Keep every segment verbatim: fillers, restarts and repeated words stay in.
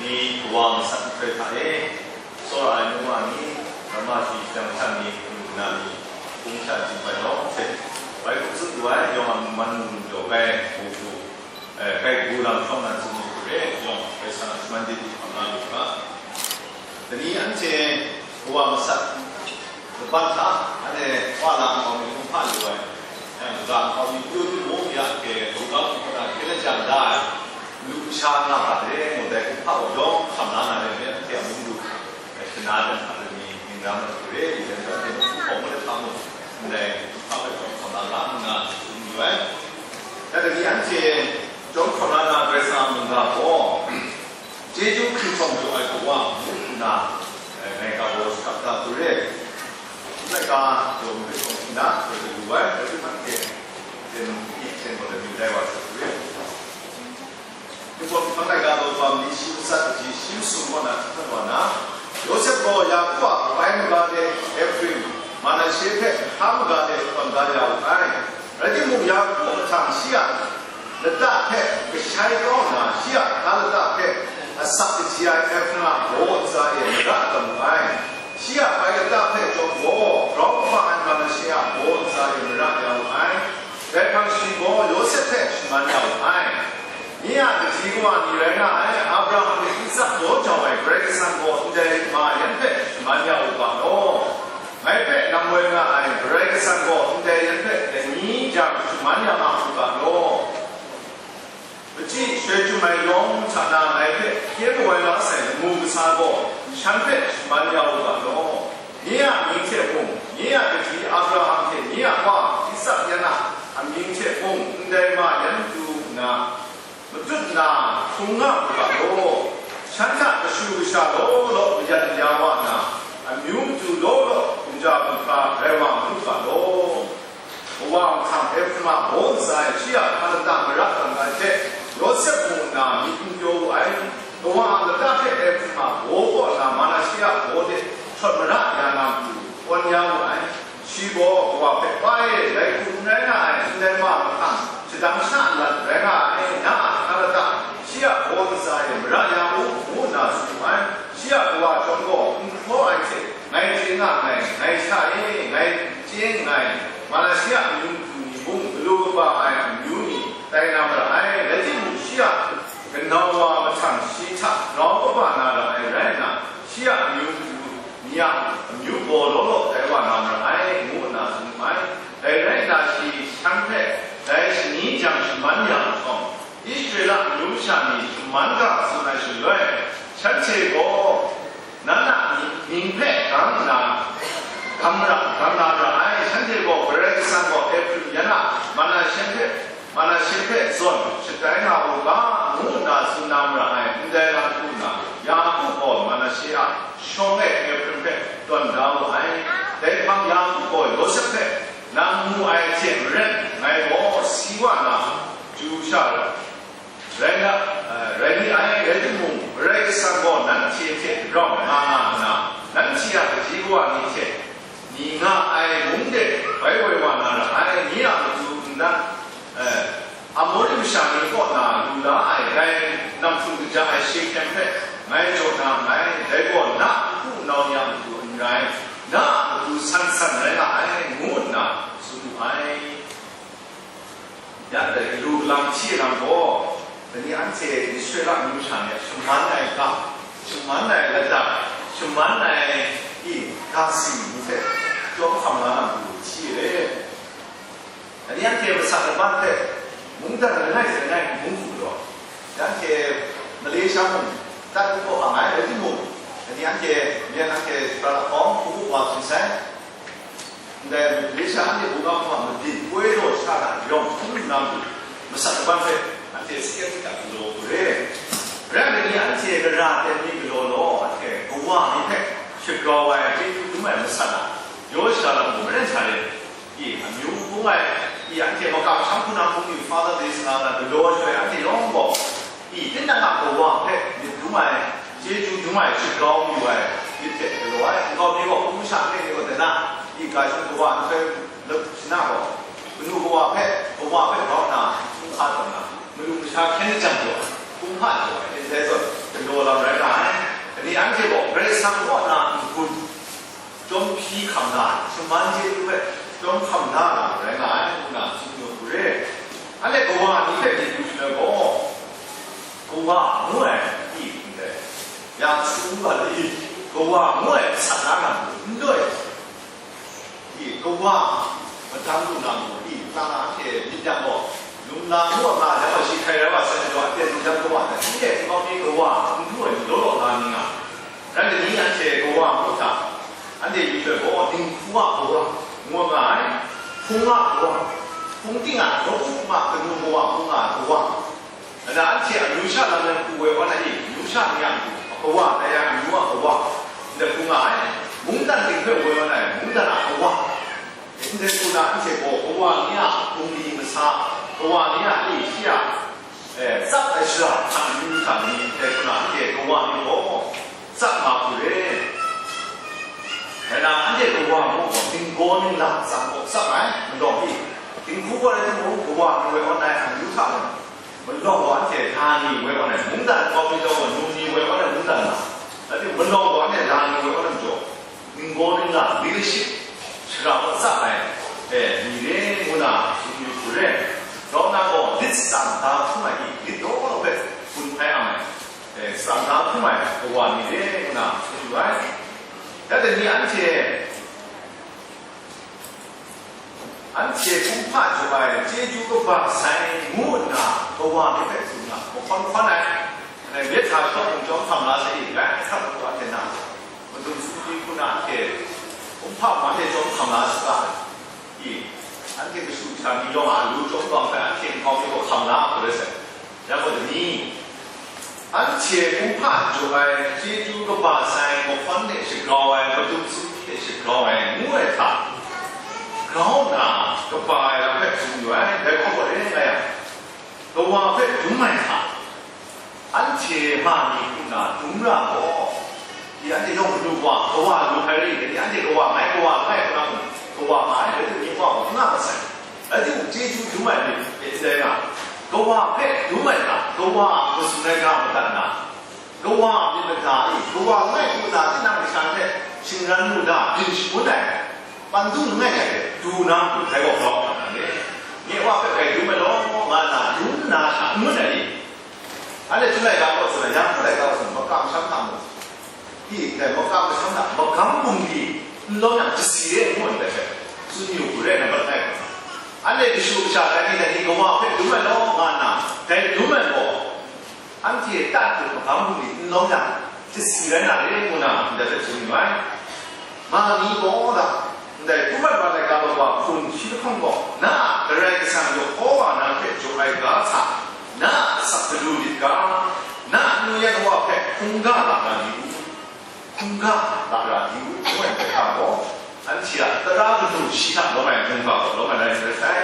Ni kawa masat nhtoi hta e, tsawra ai nu wa ni, rama shi shadang hta ni, mung na ni, hpung sha jin bai lawng hte, bai hkup tsun lu ai yawng a mung man mung jaw bai, mu du, eh, bai gu lam shawng na tsun lu hkru e, yawng bai sa na shaman de di hkam na lu ga. Dai ni anhte kawa masat laban hta, anhte wa la nkau mi hkum hpa lu ai, yang ga nkau mi pyu du mu ya ke, lu ga hkum hpa hkyen la jang da ai, lu sha nga hpa de, mu dai hkum hpa wa yawng hkam la na re, anhte a mung du, eh, shana dan hta ni, ning ram na hkru e, i dan hta ni, hkum hpa mu de hpa mu, ndai hkum hpa wa yawng hkam la ga nna, tsun lu ai. Dai ni anhte, jawng hkam la na Karai Kasang a mungga gaw, Chyeju hkrit htawng jaw ai kawa ngu nna, eh, ngai ga gaw shakap da hkru re. Ngai ga gaw hkrit htawng hkying da hkru lu ai, rai timung hte, jen mung hkying hte gaw lanu dai wa sa hkru re. Ningpawt hpang laika daw bam ni shi masat kaji shi masum kaw na hti hkan wa na, Yawsep gaw Yaku a kabai maga de Efraim, Manashe hpe hka maga de kawn da ya wu ai. Rai timung, Yaku mahtang shi a lata hpe kashai kau nna, shi a hka lata hpe asak kaji ai Efraim a baw ntsa e mara tawn mu ai. Shi a bai lata hpe chyawm gaw, grau kaba ai Manashe a baw ntsa e mara ya wu ai. Dai hpang shi gaw Yawsep hpe shaman ya wu ai. Nye a kaji kawa ni rai nga ai, Abraham hte Isak daw jau ai Karai Kasang gaw ndai ma yan hpe shaman ya u ga law. Ngai hpe lam woi nga ai Karai Kasang gaw ndai yan hpe dai ni jang shaman ya nga u ga law. Machyi shaloi chyum ai yawng hta na ngai hpe hkye mawai la sai lamu kasa gaw shan hpe shaman ya u ga law. Nye a mying hte mung, nye a kaji Abraham hte nye a wa Isak yan a amying hte mung, ndai ma yan du nna, matut nna hkrung nga u ga law. Shan hta kashu kasha law law mayat maya wa nna, amyu matu law law hkumja hkumhkra rai wa mu ga law. Kawa mahtang Efraim a baw ntsa e shi a hka lata mara tawn ai hte, Yawsep mu nna myit n pyaw wu ai. Kawa a lata hpe Efraim a baw kaw nna Manashe a baw de hkawt mara ya na matu, kawn ya wu ai. Shi gaw kawa hpe, "Bai, dai hku n rai nga ai, ndai ma mahtang shadang sha lat rai nga ai, na a hka lata shi a baw ntsa e mara ya u," ngu nna tsun wu ai. Shi a kawa chyawm gaw n hkraw ai hte, "Ngai chye nga nngai, ngai sha e, ngai chye nngai, Manashe a amyu matu ni mung, galu kaba ai amyu ni tai na mara ai, rai timung, shi a kanau wa mahtang shi hta grau kaba na ra ai rai nna, shi a amyu matu ni a amyu baw law law tai wa na mara ai," ngu nna tsun wu ai. Dai rai nna, shi shan hpe dai shani jang shaman ya nhtawm, Israela amyu masha ni shaman ga tsun ai shaloi, shanhte gaw, "Nan a mying hpe gang nna, gang ra, gang na ra ai, shanhte gaw Karai Kasang gaw Efraim yan a, Manashe hpe, Manashe hpe zawn shatai nga u ga," ngu nna tsun na mara ai. Ndai lam hku nna, Yaku gaw Manashe a shawng e Efraim hpe tawn da wu ai. Dai hpang Yaku gaw Yawsep hpe, "Nang mu ai hte maren, ngai gaw si wa na, chyu sha rai na, eh, rai ni ai, rai timung, Karai Kasang gaw nanhte hte rau nga nga nna, nanhte a kaji kawa ni hte ni nga ai mung de bai woi wa na ra ai, ni a matu nnan, eh, Amori masha ni kaw na lu la ai, dai namhpung kaja ai Shekem hpe ngai jaw na nngai, dai gaw na a npu nau ni a matu n rai, na a matu san san rai nga ai, ngu nna tsun wu ai. Ya dai galu galang hti lam gaw, dai ni anhte Israela amyu masha ni a shaman ai ga, shaman ai lata, shaman ai i, ga si ni hte, chyawm hkam la na matu hti re. Dai ni anhte masat laban hte mungdan langai langai mung hku law, anhte Malaysia mung dat u hkawhkam ai rai timung, dai ni anhte myen anhte prat lahkawng hku wa tsun sai. Ndai Malaysia anhte bungam hpang madin poi law sha na yawng hkrum nna mu, masat laban hpe anhte sakyat hkrit galaw hku re. Rai nme ni anhte gara tem mi galaw law, anhte kawa mi hpe shagrau ai chyeju dum ai masat a, yaw sha lam gaw maren sa re. I, amyu hpung ai, i, anhte makam shang hpunang hpung yu Father Day sanga na galaw ai shaloi anhte yawng gaw, i, tinang a kawa hpe myit dum ai, chyeju dum ai, shagrau yu ai, myit hte galaw ai, nkau mi gaw hpung masha langai mi gaw dana, i, ga shing kawa nhtoi lap shana gaw, kanu kawa hpe, kawa hpe grau nna, hpung hka tawn na, madu masha hkyen jang jaw ai, hpung hpa jaw ai, ndai zawn, galaw lam rai man chyeju hpe chyawm hkam da na rai nga ai, ngu na tsun yu hku re. Anhte kawa ni hpe myit yu shaloi gaw, kawa ngu ai, i, ndai, ya su wa le i, kawa ngu ai masat na nga mu, n loi. I, kawa, madang lu na mu, i, tang na hte myit yang gaw, lung na ngu a nga, dai gaw shi hkrai rai wa sai, dai gaw, a ten lu yang kawa, dai, n de, nkau mi kawa, n lu ai, law law na ni nga. Rai nni anhte kawa ngu hta, anhte yu hpe gaw, dinghku a kawa, ngu nga ai, hpung a kawa, hpung ting a, nawku hpung a, kanu kawa, ngu nga ai kawa. Nna anhte amyu sha lam ai hku woi wan ai i, amyu sha ni a matu, kawa, dai a amyu a kawa, ndai hku nga ai, mungdan ting hpe woi wan ai, mungdan a kawa. Ndai hku na anhte gaw kawa ni a bungli masa, kawa ni a, e, shi a, e, tsap ai shara hta n yu hta ni, ndai hku na anhte kawa ni gaw tsap nga hku re. Rai na, anhte kawa mung gaw, ninggaw ningla tsap gaw tsap ai, malawng i, dinghku gaw rai timung, kawa ni woi wan ai amyu hta mung, malawng gaw anhte hta ni woi wan ai, mungdan nkau mi taw gaw, nu ni woi wan ai mungdan na, rai timung, malawng gaw anhte hta ni woi wan ai majaw, ninggaw ningla, leadership, shara gaw tsap ai, e, ni re ngu na tsun yu hku re. Grau na gaw, lit tsang da hkrum ai i, lit law law hpe gun hpai ang ai, e, tsang da hkrum ai kawa ni re ngu na tsun yu ai. Ya dai ni anhte, anhte kumhpa jaw ai chyeju kaba sai ngu nna kawa ni hpe tsun nga, mahkawn hkawn ai, anhte myit hta shawng mung chyawm hkam la sai i, rai hkrat hkrat wa hte na, madung sumsing hku na anhte kumhpa ma hte chyawm hkam la saga, i, anhte kashu kasha ni yawng a lu chyawm bang hpe anhte nkau mi gaw hkam la hku rai sai. Ya gaw dai ni, anhte kumhpa jaw ai chyeju kaba sai mahkawn hte shagrau ai, madung sumsing hte shagrau ai, ngu ai hta, grau nna kaba ai lam hpe tsun yu ai, dai hkawhkawt e nga yang, kawa hpe dum ai hta, anhte ma ni hku na dum ra gaw, i, anhte yawng kanu kawa, kawa lu hkrai rai, i, anhte kawa ngai, kawa ngai, kawa ngai, rai timung, kawa n nga masai. Rai timung, chyeju dum ai myit e ndai nga, kawa hpe dum ai hta, kawa a mazum ai ga madat na, kawa a myit mada e, kawa langai hku na tinang masha hpe shingran lu na, byin shangun ai, pandung langai hte du na matu, dai gaw grau hkra na ni? Nye Wa hpe grai dum ai law, nga nna dum nna sha n ngun ai ni? Anhte chyum laika gaw tsun ai, ya hku laika gaw tsun ai, makam masham hta mung, i, dai makam masham hta, magam bungli n lawm yang, jasi re ngu ai dai hpe, tsun yu hku re, nambat langai hkra. Anhte kashu kasha rai ni, dai ni kawa hpe dum ai law, nga nna, dai dum ai gaw, anhte a ta hte magam bungli n lawm yang, jasi rai na re, ngu na ndai hpe tsun yu ai. Ma ni gaw la, ndai hkrum ai wa laika daw wa hpun shi lahkawng gaw, na a Karai Kasang Yehova na hpe jaw ai ga hta, na a asak galu lit ga, na a nu yan wa hpe hkungga lara di u, hkungga lara di u, ngu ai hpe hta gaw, anhte a tara kanu shi hta lawm ai mungga gaw lawm ai rai rai sai.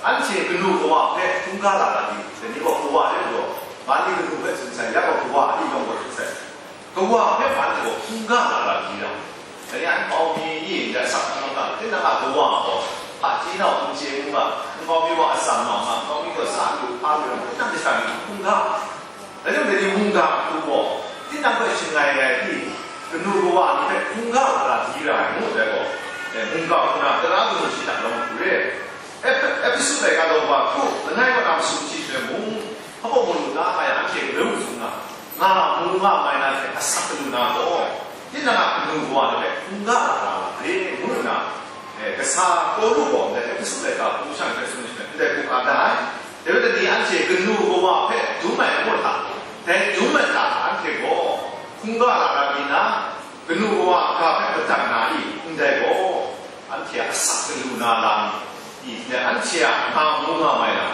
Anhte kanu kawa hpe hkungga lara di u, dai ni gaw kawa hte gaw, ma ni kanu hpe tsun sai, ya gaw kawa a ni yawng gaw tsun sai. Kawa hpe hpa ni gaw hkungga lara di ra. Dai ni a nkau mi ni ndai asak hkungga, tinang a kawa gaw, hpaji nau n chye ngu nga, nkau mi wa atsam mau nga, nkau mi gaw sa lu, hpa lu, tinang masha ni hkungga. Dai ni dai ni mungga hku gaw, tinang hpe shangai ai i, kanu kawa ni hpe hkungga lara di ra ai ngu dai gaw, e, mungga hku na tara kanu shi hta lawm hku re. Ep-, Epesu laika daw wa hku, langai kaw na masum shi hte mung, hpa bawng malu na a yang anhte galaw tsun nga, nga mu nga mai na hte asak galu na gaw, tinang a kanu kawa ni hpe hkungga lara ra ai, ngu nna, e, kasa Pawlu gaw ndai Epesu laika hku shan hpe tsun shanhte ndai hku ka da ai. Dai rai ni, anhte kanu kawa hpe dum ai ngu hta, dai dum ai hta anhte gaw hkungga lara di na, kanu kawa a ga hpe madat na i? Ndai gaw, anhte a asak galu na lam i, anhte a nga mu nga mai na,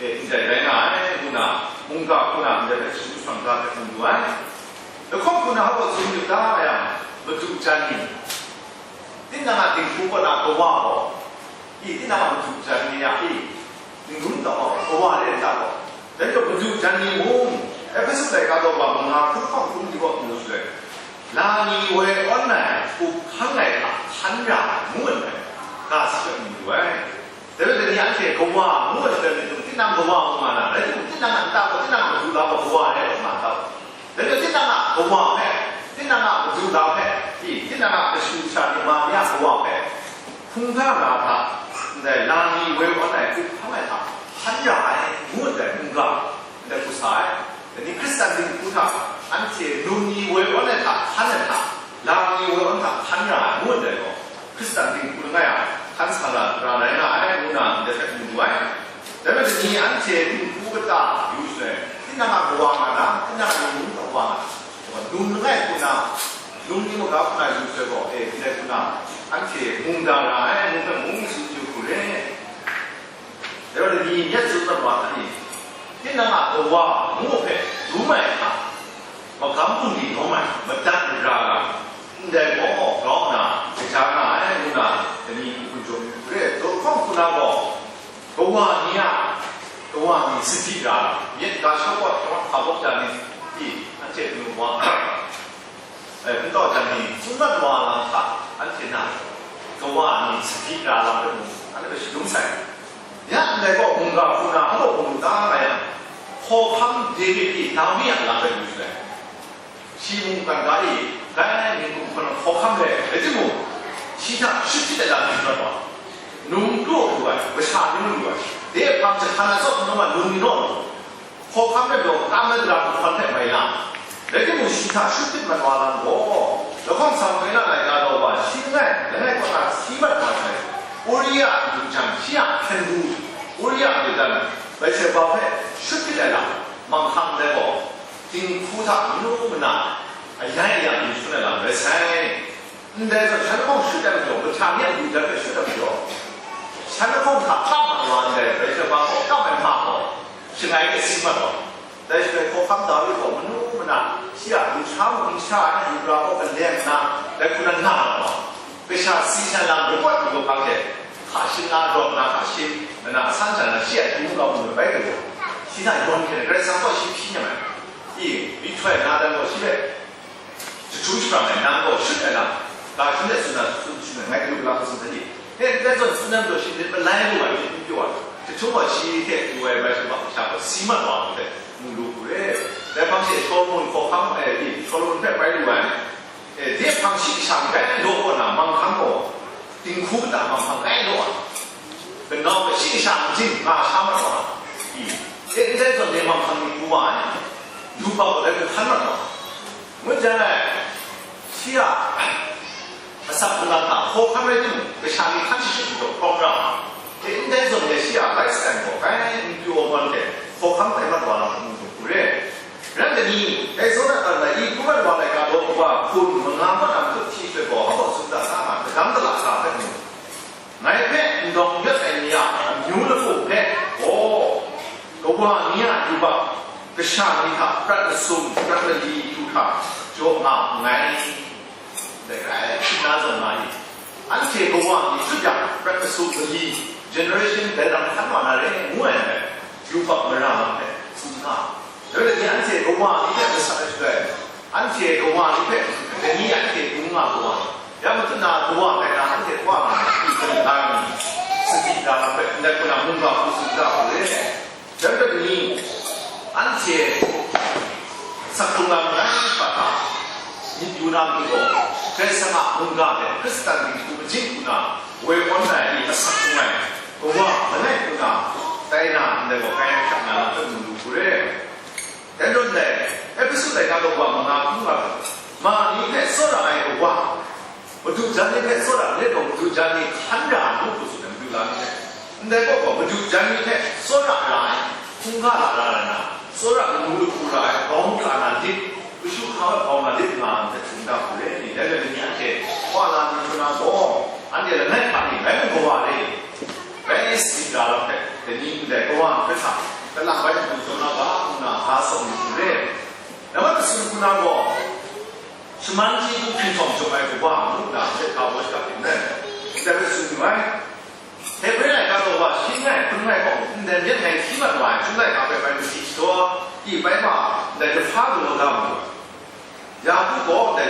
e, ndai rai nga ai, ngu na, mungga hku na ndai hpe shagu shawng ga hpe tsun lu ai. Lahkawng hku na hpa tsun yu ta yang, madu jan ni, tinang a dinghku kaw na kawa gaw, i, tinang a madu jan ni a, i, n-gun taw ai, kawa re n ta gaw, dai gaw madu jan ni mung, Ehpesu laika daw wa manga hkun hkawng hkun di gaw n-gun shaloi, la ni woi awn ai, up hkang ai hta hkan ra ai, ngu ai, ga sa ai n-gun du ai. Dai rai ni, anhte kawa ngu ai hte myit mung, tinang kawa ngu nga na, rai timung, tinang a nta gaw, tinang a madu la gaw kawa re nga ta gaw, dai gaw tinang a kawa hpe, tinang a madu la hpe, i, tinang a kashu kasha ni ma ni a kawa hpe, Hkungga na hta, ndai la ni woi wan ai hku hkang ai hta hkan ra ai, ngu ndai mungga, ndai hku sa ai. Dai ni Hkristan dinghku hta, anhte num ni woi wan ai hta hkan ai hta, la ni woi wan hta hkan ra ai, ngu ndai gaw, Hkristan dinghku langai a hkan sa na ra rai nga ai, ngu na ndai hpe mu lu ai. Dai majaw ni anhte dinghku kata yu shaloi, tinang a kawa nga na, tinang a num kawa nga na, num langai hku na, num ni maga hku na yu shaloi gaw, e, ndai hku na, anhte mung da ra ai, ngu hpe mung tsun yu hku re. Dai wa ni myit tsun mat wa hta ni, tinang a kawa ngu hpe dum ai hta, magam bungli lawm ai, madat mara ga, ndai gaw grau nna, kaja nga ai, ngu na, dai ni hkum jaw yu hku re. Dawhkawng hku na gaw, kawa ni a, kawa ni sadi ra, myit ga shawt hpa bawk ja ni, i, anhte nu wa, e, n taw jan ni, tsun mat wa lam hta, anhte na, kawa ni sadi ra lam hpe mung, anhte hpe shadum sai. Ya ndai gaw mungga hku na, anhte hku na ta nga yang, hkawhkam David i Naomi a lam hpe yu shaloi, shi mungkan ga e, gai ningkum hkawhkam le, rai timung, shi hta shut hpyit ai lam hte mat wa, num lu lu ai, masha ni lu lu ai, de hpang jahtan atsawt n rawng ai, num ni naw lu, hkawhkam rai gaw, kam ai gara nhkawn hte mai la, rai timung, shi hta shut hpyit mat wa lam gaw, lahkawng sa hkoi na laika gaw wa, shi langai, langai kaw na si mat wa sai, Uria a matu jan, shi a hpyen du, Uria a matu jan, Bathsheba hpe shut hpyit ai lam, manghkang dai gaw, dinghku hta manu mana ayai ayang n shun ai lam rai sai. Ndai zawn, shan lahkawng shut ai majaw, masha ni a lu jan hpe shut ai majaw, shan lahkawng hta kap ai wa ndai, Bathsheba gaw kap ai hma gaw, shangai de si mat gaw, dai shaloi hkawhkam Dawi gaw manu mana, shi a lusha mung n sha ai, yu pra gaw kalem nna, dai hku na nga ai wa, kasha si sha lam report yu hkang hte, hka shin na rawt na hka shin, mana asan sha na shi a hkying mung gaw mung bai gaw, shi hta yawn hkyen ai, Karai Kasang gaw shi hpyi nem ai. I, myihtoi na dan gaw shi hpe jahtum shabram ai, nang gaw shut ai lam, ga shun let tsun na, tsun shun ai, ngai galu galang tsun sa ni? He, ndai zawn tsun ai majaw shi myit malai lu ai myit n pyaw ai, jahtum gaw shi hte du ai bai shabak kasha gaw si mat wa ai hte mu lu hku re. Dai hpang she Solomon hkawhkam, e, Solomon hpe bai lu ai. E, de hpang shi kasha bai law kaw na, manghkang gaw dinghku kata manghkang rai law ai. Kanau gaw shi kasha majing nga sha mat wa ai. I, e, ndai zawn de manghkang ni pru wa ai. Yubak gaw dai hku hkan mat wa ai. Ngut jang e, shi a asak hkungga hta hkawhkam rai timung, kasha ni hkan shashut majaw hkawm ra ai. E, ndai zawn de shi a lifestyle gaw bai n pyaw ai hte, hkawhkam tai mat wa lam mu hku re. Rai nna ni, dai zawn na, i, hkungga wa laika daw kaba hpun manga kaw na mahtut hti shaloi gaw, hpa gaw tsun da sa nga, kadang dala sa hpe mu. Ngai hpe ndawng yawt ai ni a amyu lapu hpe gaw, kawa ni a yubak kasha ni hta prat masum, prat mali hkru hta jaw nga nngai. Dai rai hpyi na zawn nga i, anhte kawa ni hkrit yang, prat masum mali, generation dai ram hkan wa na re, ngu ai hpe, yubak mara lam hpe tsun nga. Dai rai ni anhte kawa ni hpe masat ai shaloi, anhte kawa ni hpe, dai ni anhte bung nga kawa ni, ya matut na kawa tai na anhte kawa nga na, sadi da lam hpe, ndai hku na mungga hku tsun da hku re. Dai rai ni, anhte asak hkrung ai langai hta myit yu na matu gaw, Karai Kasang a mungga hte Hkristan dinghku majing hku na woi awn ai ni asak hkrung ai kawa langai hku na tai na ndai gaw kai hkrak na lam hpe mu lu hku re. Dai rawt ndai, Ehpesu laika daw wa manga hkungga, ma ni hpe tsawra ai kawa, madu jan ni hpe tsawra let gaw, madu jan ni hkan ra ai ngu hku tsun ai, madu lam ni hpe. Ndai kaw gaw, madu jan ni hpe tsawra ra ai, hkungga lara ra na, tsawra lamu lahku ra ai, grau ka na lit, kashu hka ai grau na lit nga ai hpe tsun da hku re ni, dai rai ni anhte, wa la ni hkru na gaw, anhte langai hpa ni, bai mu kawa re, bai si ra lam hpe, dai ni ndai kawa hpe sa, kalang bai hku tsun na ga, ngu na ga tsawm ni hku re. Nambat masun hku na gaw, shaman chyeju hpinhtawng jaw ai kawa ngu nna hte hka baw shakap yu n rai, ndai hpe tsun yu ai. Hebre laika daw wa shi langai hpun langai hkawng, ndai myit ngai hti mat wa ai, Chyum laika hpe bai masi shaw, i bai ma, ndai jahpa galaw da mu ai. Yaku gaw ndai